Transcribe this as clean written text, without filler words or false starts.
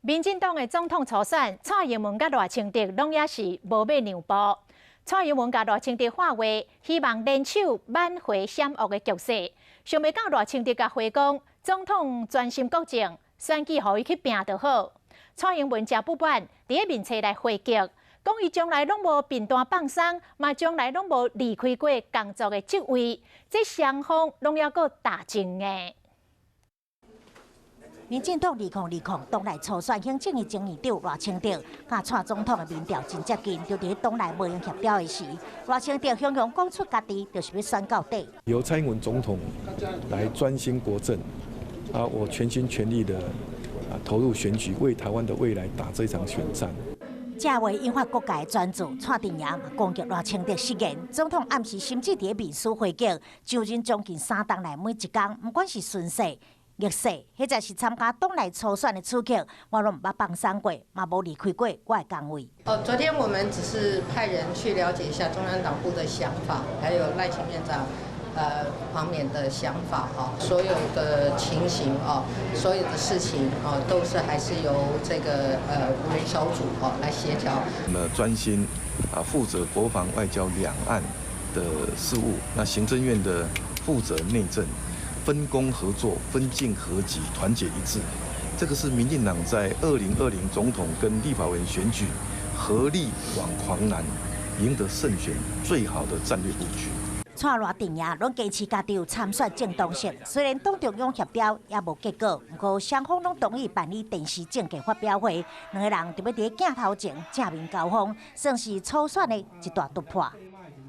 民進黨的總統初選，蔡英文佮賴清德攏猶是無欲讓步。蔡英文共賴清德喊話，希望聯手挽回險惡的局勢。想袂到賴清德共回講，總統專心國政，選舉予伊去拚就好。蔡英文誠不滿，佇咧面冊來回擊，講伊從來攏無貧惰放鬆，嘛從來攏無離開過工作的職位，這雙方攏猶閣打爭的。民進黨2020黨內初選行政院前院長賴清德，佮蔡總統的民調真接近，就佇黨內無閒協調的時，賴清德雄雄講出家己就是欲選到底。由蔡英文總統來專心國政，啊，我全心全力的啊投入選舉，為台灣的未來打這場選戰。這話引發各界專注，蔡陣營嘛攻擊賴清德失言，總統暗時甚至佇面書回擊，就任將近3冬來每一工，毋管是巡視、逆勢，或者是參加黨內初選的處境，我攏毋捌放鬆過，嘛無離開過我的崗位。哦，昨天我們只是派人去了解一下中央黨部的想法，還有賴清院長方面的想法哈，所有的情形哦，所有的事情哦，都是還是由這個五人小組哦來協調。那麼專心啊負責國防外交兩岸的事務，那行政院的負責內政。分工合作、分進合擊、團結一致，這個是民進黨在2020總統跟立法委員選舉合力挽狂瀾、贏得勝選最好的戰略布局。蔡賴陣營攏堅持家己有參選正當性，雖然黨中央協調猶無結果，毋過雙方攏同意辦理電視政見發表會，兩个人就欲佇鏡頭前正面交鋒，算是初選的一大突破。